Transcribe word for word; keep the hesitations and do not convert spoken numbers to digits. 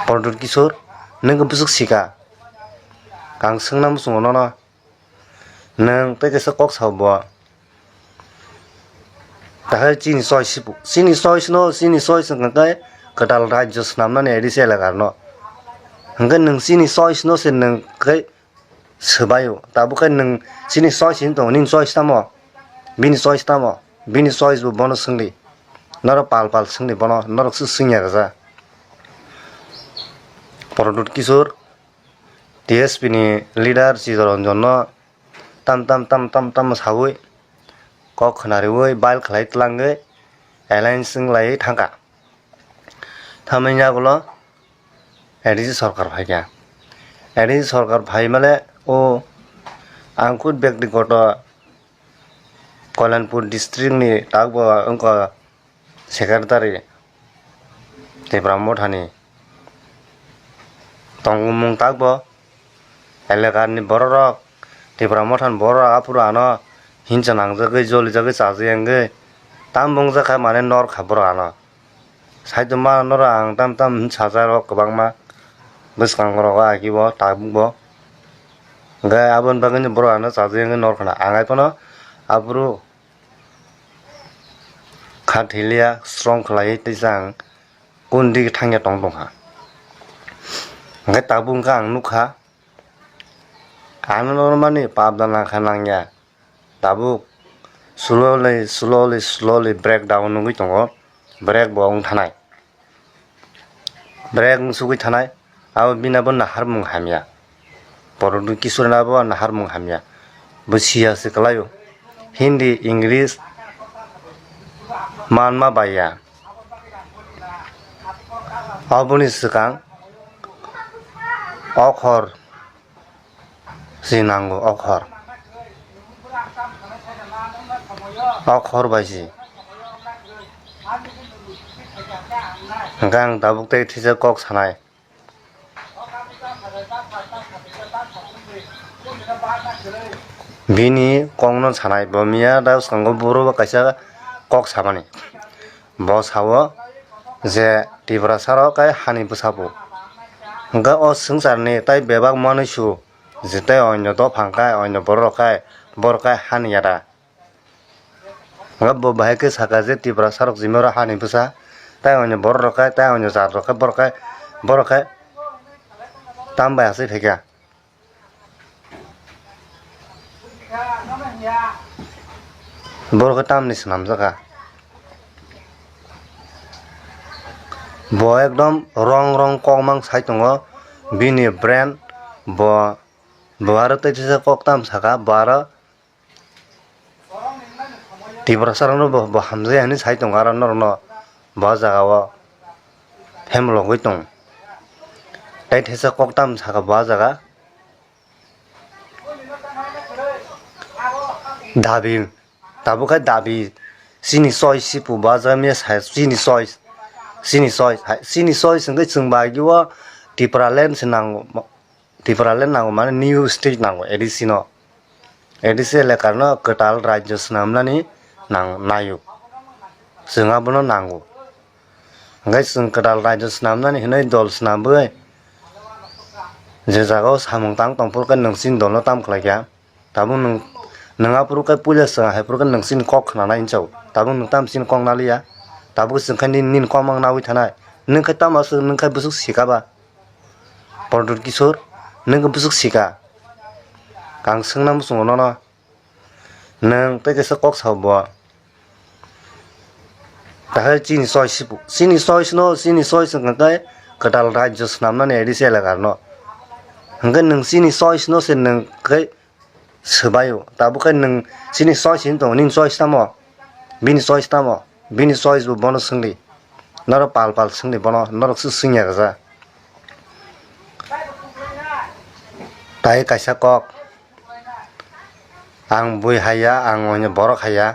Pradyot Kishore, nwng khe bwswk sika? Ang swngna muchungo nono. Nwng tei kaisa kok sao bo. Tahai chini choice si, chini choice no, chini choice hwnkha khe kwtal rajyo swnamnani A D C elaka no. Hwnkhe nwng chini choice no se nwng khe swbaio. Tabuk khe nwng chini choice hinwi tongo, nini choice tamo? Bini choice tamo? Bini choice bo bono swngdi. Norok pal pal swngdi bono, norok se swngya rwja. Pradyot Kishore, T S P ni leader Chittaranjan no tam tam tam tam tam sawi kok khwnariwi bail khlai tlangwi alliance wnglaiwi thangkha. Thamani yagulo A D C sorkar phaikha. A D C sorkar phaimale o ang khud byaktigoto Kalyanpur district ni takbo wngkha secretary Tipra Mothani tongmung takbo elakani bororok, Tipra Mothani bororok aphuru ano hinsa nangjagwi, jolijagwi, chajagwi wngwi tam bongjakha, mane norkha borok ano. Saichuma norok ang tam tam hinwi sajak rok kwbangma bwskango rogo agibo tabukbo. Hwnkhe aboni bagwino borok ano chajagwi wngwi norkha na. Ang haiphano aphuru kha thiliya, strong khlaiwi teisa ang kundi thangya tong tongkha. Hwnkhe tabuk hwnkhe ang nukha, ano normani pap da nangkha nangya. Tabuk slowly, slowly, slowly breakdown wngwi tongo. Break bo wng thanai. Break wng sugwi thanai. Abo bini abo naharmung hamya. Pradyot Kishore ni abo naharmung hamya. Bo siya se kwlaio. Hindi, English manma baiya. Aboni swkang okhor si nango, okhor. Okhor bai si. Hwnkhe ang tabuk tei thisa kok sanai. Bini kokno sanai, bo miya da bwskango buro bo kaisa kok samani. Bo sao je Tiprasa rok kai hani bwsa bo. Hwnkhe o swngcharni tai bebak manwi su je tai onyo dophang kai, onyo borok kai, borok kai hani yada. Hwnkhe bo bahai khe saka je Tiprasa rok jimaro hani bwsa, tai onyo borok rok kai, tai onyo jat rok kai, borok kai, borok kai tam bai asai phaikha. Borok khe tamni swnamjakha. Bo ekdom wrong wrong kok mang sai tongo. Bini brain bo, bo aro tei kisa kok tam saka, bo aro Tiprasa rokno bo, bo hamjaya hinwi sai tongo aro norokno bo jaga o hemlogwi tongo. Tei teisa kok tam saka bo jaga. Dabi, tabuk khe dabi, chini choice sipu bo jaga miya sai, chini choice, chini choice, hai, chini choice hwnkhe chwng bai o Tipraland se nango. Tipraland nango, mane new state nango A D C no. A D C elakano kwtal rajyo swnamnani nang-, naio. Chwng abono nango. Hwnkhe chwng kwtal rajyo swnamnani hinwi dol swnambwi je jagao samung tang tongphuru khe nwng chini dolno tam khlaikha. Tabuk nwng, nwng aphuru khe puila chwng haiphuru khe nwng chini kok khnanai hinwi sao. Tabuk nwng tamo chini kok naliya. Tabuk chwng khe nini, nini kok mang nawi thanai. Nwng khe tamo aswk, nwng khe bwswk sika ba? Pradyot Kishore, nwng khe bwswk sika? Ang swngna muchungo nono. Nwng tei kaisa kok sao bo. Tahai chini choice sibu. Chini choice no, chini choice hwnkha khe kwtal rajyo swnamnani A D C elaka no. Hwnkhe nwng chini choice no se nwng khe swbaio. Tabuk khe nwng chini choice hinwi tongo, nini choice tamo? Bini choice tamo? Bini choice bo bono swngdi. Norok pal pal swngdi bono, norok se swngya rwja. Tai kaisa kok. Ang bui haiya, ang oino borok haiya.